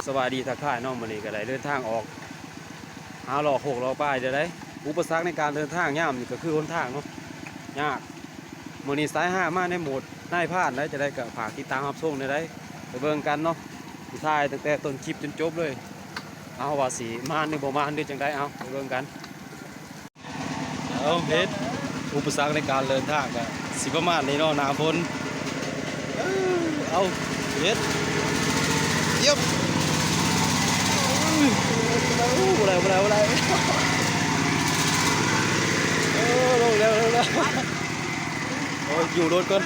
ສະບາຍດີທັກທາຍເນາະ ມື້ນີ້ກໍໄດ້ເດີນທາງອອກ ຫາເລາະໂຄກເລາະປ່າອີກແລ້ວເດ້. ອຸປະສັກໃນການເດີນທາງຍາມນີ້ກໍຄືຫົນທາງເນາະ ຍາກ. ມື້ນີ້ສາຍຮາມາໃນໂໝດນາຍພານໄດ໋ ຈັ່ງໃດກໍຝາກຕິດຕາມຮັບຊົມແດ່ໄດ໋ ໄປເບິ່ງກັນເນາະ. ຊິຖ່າຍຕັ້ງແຕ່ຕົ້ນຄລິບຈົນຈົບເລີຍ. ເອົາ ວ່າຊິມານຫຼືບໍ່ມານ ຫຼືຈັ່ງໃດ ເອົາ ໄປເບິ່ງກັນ. ເອົາ ເຮັດ ອຸປະສັກໃນການເດີນທາງກະຊິປະມານນີ້ເນາະ ໜ້າຝົນ. ເອົາ ເຮັດ ຢຶບ ບໍ່ໄດ້ ບໍ່ໄດ້ ບໍ່ໄດ້ ເອີ ລົງແລ້ວ ລົງແລ້ວ. ໂອ້ຍ ຢູ່ລົດກ່ອນ.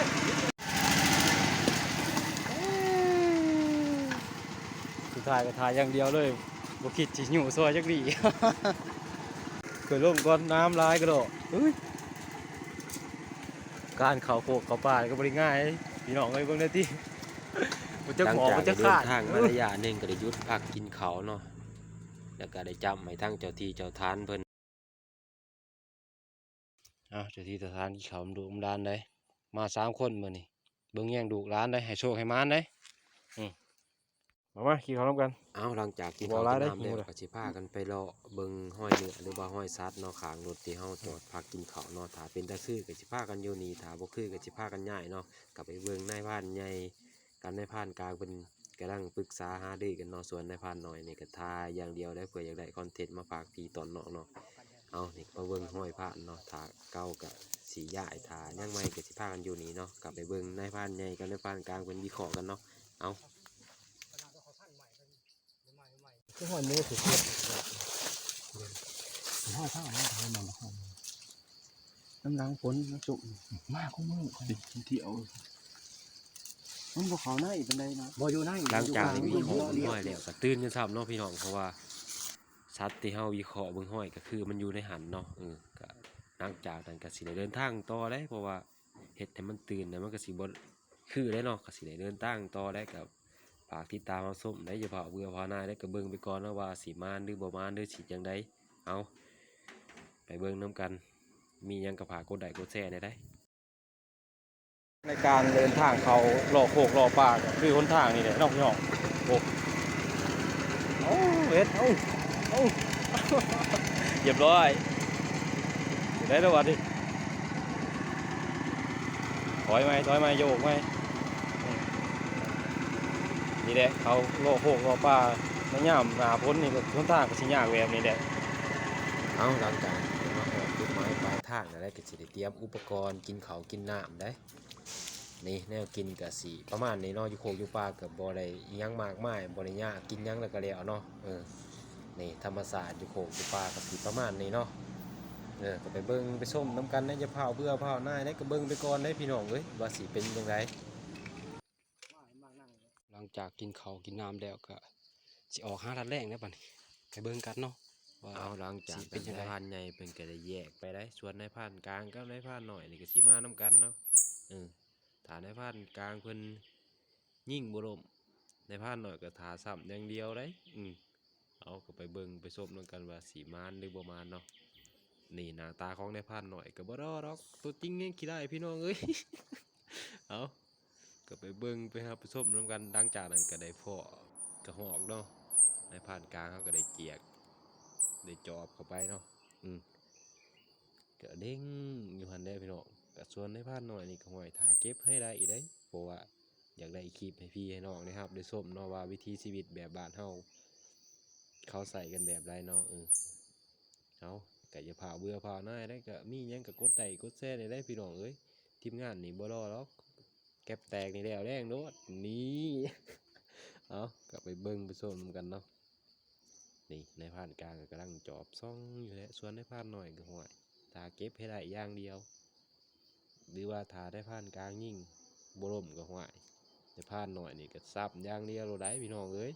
ສຸດທ້າຍກໍຖ່າຍຢ່າງດຽວເລີຍ ບໍ່ຄິດຊິຍູ້ຊ່ອຍຈັກດີ້. ຂ້ອຍລົງກ່ອນ ນ້ຳຫຼາຍກະດອກ. ເອີຍ ການເຂົ້າໂຄກເຂົ້າປ່າກໍບໍ່ໄດ້ງ່າຍ ພີ່ນ້ອງເອີຍ ເບິ່ງແດ່ຕິ. ບໍ່ຈັກໝໍ ບໍ່ຈັກຄາດ. ຫຼັງຈາກໄດ້ເດີນທາງມາໄລຍະໜຶ່ງ ກໍໄດ້ຢຸດພັກກິນເຂົ້າເນາະ ແລ້ວກໍໄດ້ຈ້ຳໃຫ້ທາງເຈົ້າທີ່ເຈົ້າທານເພິ່ນ. ເອົາ ເຈົ້າທີ່ເຈົ້າທານກິນເຂົ້ານຳລູກນຳຫຼານໄດ໋ ມາສາມຄົນມື້ນີ້ ເບິ່ງແຍງລູກຫຼານໄດ໋ ໃຫ້ໂຊກໃຫ້ໝານໄດ໋. ອື ມາ ມາ ກິນເຂົ້ານຳກັນ. ເອົາ ຫຼັງຈາກກິນເຂົ້າກິນນ້ຳແລ້ວ ກໍຊິພາກັນໄປເລາະເບິ່ງຮອຍເນື້ອ ຫຼືວ່າຮອຍສັດເນາະ ຂ້າງລົດທີ່ເຮົາຈອດພັກກິນເຂົ້າເນາະ. ຖ້າເປັນຕາຄືກໍຊິພາກັນຢູ່ນີ້ ຖ້າບໍ່ຄືກໍຊິພາກັນຍ້າຍເນາະ. ກໍໄປເບິ່ງນາຍພານໃຫຍ່ ກັບນາຍພານກາງເພິ່ນກຳລັງປຶກສາຫາລືກັນເນາະ. ສ່ວນນາຍພານນ້ອຍນີ້ກໍຖ່າຍຢ່າງດຽວເລີຍ ເພື່ອຢາກໄດ້ຄອນເທັນມາຝາກພີ່ຕອນນ້ອງເນາະ. ເອົາ ນີ້ກໍມາເບິ່ງຮອຍພານເນາະ ຖ້າເກົ່າກໍຊິຍ້າຍ ຖ້າຍັງໃໝ່ກໍຊິພາກັນຢູ່ນີ້ເນາະ. ກໍໄປເບິ່ງນາຍພານໃຫຍ່ກັບນາຍພານກາງເພິ່ນວິເຄາະກັນເນາະ. ເອົາ ຄືຮອຍໝູຖືກ ຮອຍທາງນັ້ນ ນຳຫຼັງຝົນມັນຊຸມ ມາຄູ່ມື້ຂ້ອຍກິນທ່ຽວ ມັນບໍ່ເຂົ້າໃນປານໃດນະ ບໍ່ຢູ່ໃນ. ຫຼັງຈາກທີ່ວິເຄາະເບິ່ງຮອຍແລ້ວກໍຕື່ນກັນຊ້ຳເນາະພີ່ນ້ອງ ເພາະວ່າສັດທີ່ເຮົາວິເຄາະເບິ່ງຮອຍກໍຄືມັນຢູ່ໃນຫັ້ນເນາະ. ເອີ ກໍຫຼັງຈາກນັ້ນກໍຊິໄດ້ເດີນທາງຕໍ່ເດ້ ເພາະວ່າເຮັດໃຫ້ມັນຕື່ນແລ້ວມັນກໍຊິບໍ່ຄືເດ້ເນາະ ກໍຊິໄດ້ເດີນທາງຕໍ່ໄດ້. ກໍຝາກຕິດຕາມຮັບຊົມໄດ້ ຢ່າຟ້າວເບື່ອຟ້າວໜ່າຍເດ້ ກໍເບິ່ງໄປກ່ອນເນາະ ວ່າຊິມານຫຼືບໍ່ມານ ຫຼືຊິຈັ່ງໃດ. ເອົາ ໄປເບິ່ງນຳກັນ ມີຫຍັງກໍຝາກກົດໄລ້ກົດແຊແດ່ໄດ໋. ໃນການເດີນທາງເຂົ້າເລາະໂຄກເລາະປ່າ ກໍຄືຫົນທາງນີ້ແຫຼະເນາະພີ່ນ້ອງ. ໂອ້ ເຮັດ ເອົາ ເອົາ ຮຽບຮ້ອຍ ໄດ້ແລ້ວບັດນີ້. ຖອຍໃໝ່ ຖອຍໃໝ່ ໂຍກໃໝ່. ນີ້ແຫຼະ ເຂົ້າເລາະໂຄກເລາະປ່າ ໃນຍາມໜ້າຝົນນີ້ກໍຫົນທາງກໍຊິຍາກແບບນີ້ແຫຼະ. ເອົາ ຫຼັງຈາກທີ່ມາຮອດຈຸດໝາຍປາຍທາງແລ້ວ ກໍຊິໄດ້ຕຽມອຸປະກອນກິນເຂົ້າກິນນ້ຳໄດ໋. ນີ້ແນວກິນກະຊິປະມານນີ້ເນາະ ຢູ່ໂຄກຢູ່ປ່າກະບໍ່ໄດ້ອີ່ຫຍັງມາກມາຍ ບໍ່ໄດ້ຍາກ ກິນຫຍັງແລ້ວກະແລ້ວເນາະ. ເອີ ນີ້ທຳມະຊາດຢູ່ໂຄກຢູ່ປ່າກະຊິປະມານນີ້ເນາະ. ເອີ ກະໄປເບິ່ງໄປຊົມນຳກັນເດີ ຢ່າຟ້າວເບື່ອຟ້າວໜ່າຍເດີ ກະເບິ່ງໄປກ່ອນເດີພີ່ນ້ອງເອີຍ ວ່າຊິເປັນຈັ່ງໃດ. ຫຼັງຈາກກິນເຂົ້າກິນນ້ຳແລ້ວກະຊິອອກຫາລັດແລ້ງເດີບາດນີ້ ໄປເບິ່ງກັນເນາະວ່າ. ເອົາ ຫຼັງຈາກນັ້ນນາຍພານໃຫຍ່ເພິ່ນກະໄດ້ແຍກໄປໄດ໋ ສ່ວນນາຍພານກາງກັບນາຍພານນ້ອຍນີ້ກະຊິມານຳກັນເນາະ. ເອີ ຖ້ານາຍພານກາງເພິ່ນຍິງບໍ່ລົ້ມ ນາຍພານນ້ອຍກໍຖ້າຊ້ຳຢ່າງດຽວໄດ໋. ອື ເອົາ ກໍໄປເບິ່ງໄປຊົມນຳກັນວ່າຊິມານຫຼືບໍ່ມານເນາະ. ນີ້ໜ້າຕາຂອງນາຍພານນ້ອຍກໍບໍ່ຫຼໍ່ດອກ ຕົວຈິງແຮງຂີ້ຮ້າຍພີ່ນ້ອງເອີຍ. ເອົາ ກໍໄປເບິ່ງໄປຮັບໄປຊົມນຳກັນ. ຫຼັງຈາກນັ້ນກໍໄດ້ພໍ້ກະຮອກເນາະ ນາຍພານກາງເຮົາກໍໄດ້ຈຽກໄດ້ຈອບເຂົ້າໄປເນາະ. ອື ກະເດ້ງຢູ່ຫັ້ນແຫຼະພີ່ນ້ອງ. ກະສ່ວນນາຍພານນ້ອຍນີ້ກະຫ້ວຍ ຖ້າເກັບໃຫ້ໄດ້ອີກເດ້ ເພາະວ່າຢາກໄດ້ຄລິບໃຫ້ພີ່ໃຫ້ນ້ອງໄດ້ຮັບໄດ້ຊົມເນາະ ວ່າວິຖີຊີວິດແບບບ້ານເຮົາ ເຂົາໃຊ້ກັນແບບໃດເນາະ. ເອີ ເອົາ ກະຢ່າຟ້າວເບື່ອຟ້າວໜ່າຍເດ້ ກະມີຫຍັງກະກົດໄລ້ກົດແຊແດ່ເດ້ພີ່ນ້ອງເອີຍ. ທີມງານນີ້ບໍ່ລໍດອກ ແກັບແຕກນີ້ແລ້ວແລງໂລດນີ້. ເອົາ ກະໄປເບິ່ງໄປຊົມນຳກັນເນາະ. ນີ້ນາຍພານກາງກໍກຳລັງຈອບສ່ອງຢູ່ແຫຼະ ສ່ວນນາຍພານນ້ອຍກໍ ຫ້ວຍ ຖ້າເກັບໃຫ້ໄດ້ຢ່າງດຽວ ຫຼືວ່າຖ້ານາຍພານກາງຍິງບໍ່ລົ້ມກໍ ຫ້ວຍ ນາຍພານນ້ອຍນີ້ກໍຊ້ຳຢ່າງດຽວໂລດໄດ໋ພີ່ນ້ອງເອີຍ.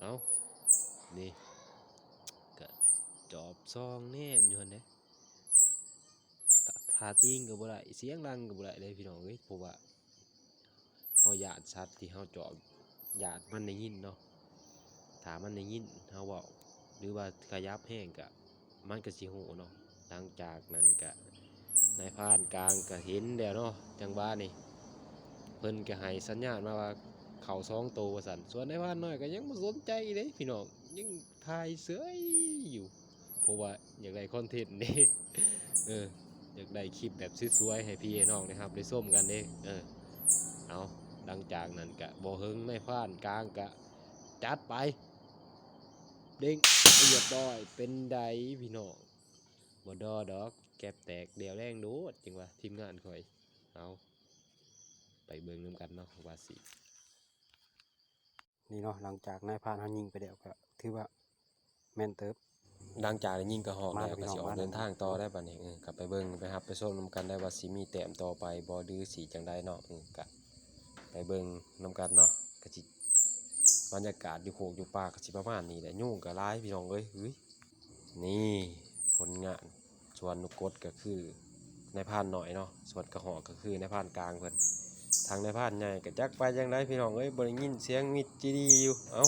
ເອົາ ນີ້ກະຈອບສ່ອງແນມຢູ່ຫັ້ນເດ້. ຖ້າຕີງກໍບໍ່ໄດ້ ສຽງດັງກໍບໍ່ໄດ້ເດ້ພີ່ນ້ອງເອີຍ ເພາະວ່າເຮົາຢ້ານສັດທີ່ເຮົາຈອບ ຢ້ານມັນໄດ້ຍິນເນາະ. ຖ້າມັນໄດ້ຍິນເຮົາເວົ້າ ຫຼືວ່າຂະຫຍັບແຮງກະ ມັນກະຊິຮູ້ເນາະ. ຫຼັງຈາກນັ້ນກະ ນາຍພານກາງກະເຫັນແລ້ວເນາະ ຈັງຫວະນີ້ ເພິ່ນກໍໃຫ້ສັນຍານມາວ່າເຂົ້າສອງໂຕວ່າຊັ້ນ. ສ່ວນນາຍພານນ້ອຍກໍຍັງບໍ່ສົນໃຈເດ້ພີ່ນ້ອງ ຍັງຖ່າຍເສີຍຢູ່ ເພາະວ່າຢາກໄດ້ຄອນເທັນເດ້. ເອີ ຢາກໄດ້ຄລິບແບບສວຍໆ ໃຫ້ພີ່ໃຫ້ນ້ອງໄດ້ຮັບໄດ້ຊົມກັນເດ້. ເອີ ເອົາ ຫຼັງຈາກນັ້ນກະບໍ່ເຫິງ ນາຍພານກາງກະຈັດໄປ ເດ້ງ ຮຽບຮ້ອຍ. ເປັນໃດພີ່ນ້ອງ ບໍ່ດໍດອກ ແກັບແຕກດຽວແດງໂດດ ຈັ່ງວ່າທີມງານຂ້ອຍ. ເອົາ ໄປເບິ່ງນຳກັນເນາະວ່າຊິ ນີ້ເນາະ ຫຼັງຈາກນາຍພານເຮົາຍິງໄປແລ້ວ ກໍຖືວ່າແມ່ນເຕີບ. ຫຼັງຈາກໄດ້ຍິງກະຮອກແລ້ວ ມາ ກໍຊິອອກເດີນທາງຕໍ່ໄດ້ບັດນີ້. ເອີ ກໍໄປເບິ່ງໄປຮັບໄປຊົມນຳກັນໄດ້ວ່າຊິມີແຕ້ມຕໍ່ໄປບໍ່ ຫຼືຊິຈັ່ງໃດເນາະ. ເອີ ກໍໄປເບິ່ງນຳກັນເນາະ ກໍຊິ ບັນຍາກາດຢູ່ໂຄກຢູ່ປ່າກໍຊິປະມານນີ້ແຫຼະ. ຍຸງກໍຫຼາຍພີ່ນ້ອງເອີຍ. ນີ້ຜົນງານ ສ່ວນນົກກົດກໍຄືນາຍພານນ້ອຍເນາະ ສ່ວນກະຮອກກໍຄືນາຍພານກາງເພິ່ນ. ທາງນາຍພານໃຫຍ່ກໍຈັກໄປຈັ່ງໃດພີ່ນ້ອງເອີຍ ບໍ່ໄດ້ຍິນສຽງມິດຈີດີຢູ່. ເອົ້າ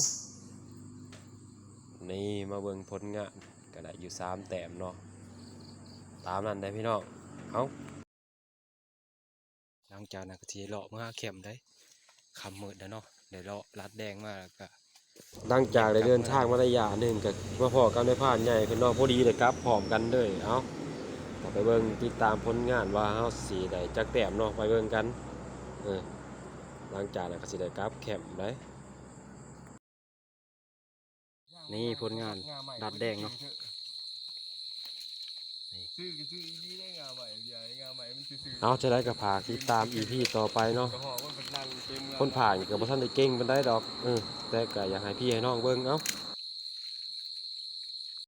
ນີ້ມາເບິ່ງຜົນງານ ກໍໄດ້ຢູ່ສາມແຕ້ມເນາະ ຕາມນັ້ນເດ້ພີ່ນ້ອງ. ເອົ້າ ຫຼັງຈາກນັ້ນກໍຊິເລາະເມືອຫາແຄມໄດ໋ ຄ່ຳມືດແລ້ວເນາະ ໄດ້ເລາະລັດແດງມາແລ້ວກໍ ຫຼັງຈາກໄດ້ເດີນທາງມາໄລຍະໜຶ່ງ ກໍມາພໍ້ກັບນາຍພານໃຫຍ່ເພິ່ນເນາະ ພໍດີໄດ້ກັບພ້ອມກັນເລີຍ. ເອົ້າ ກໍໄປເບິ່ງຕິດຕາມຜົນງານວ່າເຮົາຊິໄດ້ຈັກແຕ້ມເນາະ ໄປເບິ່ງກັນ. ເອີ ຫຼັງຈາກນັ້ນກໍຊິໄດ້ກັບແຄມໄດ໋. ນີ້ຜົນງານລັດແດງເນາະ. ເອົາ ຈັ່ງໃດກໍຝາກຕິດຕາມອີພີຕໍ່ໄປເນາະ. ຄົນພາກນີ້ກໍບໍ່ທັນໄດ້ເກັ່ງປານໃດດອກ ເອີ ແຕ່ກໍຢາກໃຫ້ພີ່ໃຫ້ນ້ອງເບິ່ງ. ເອົ້າ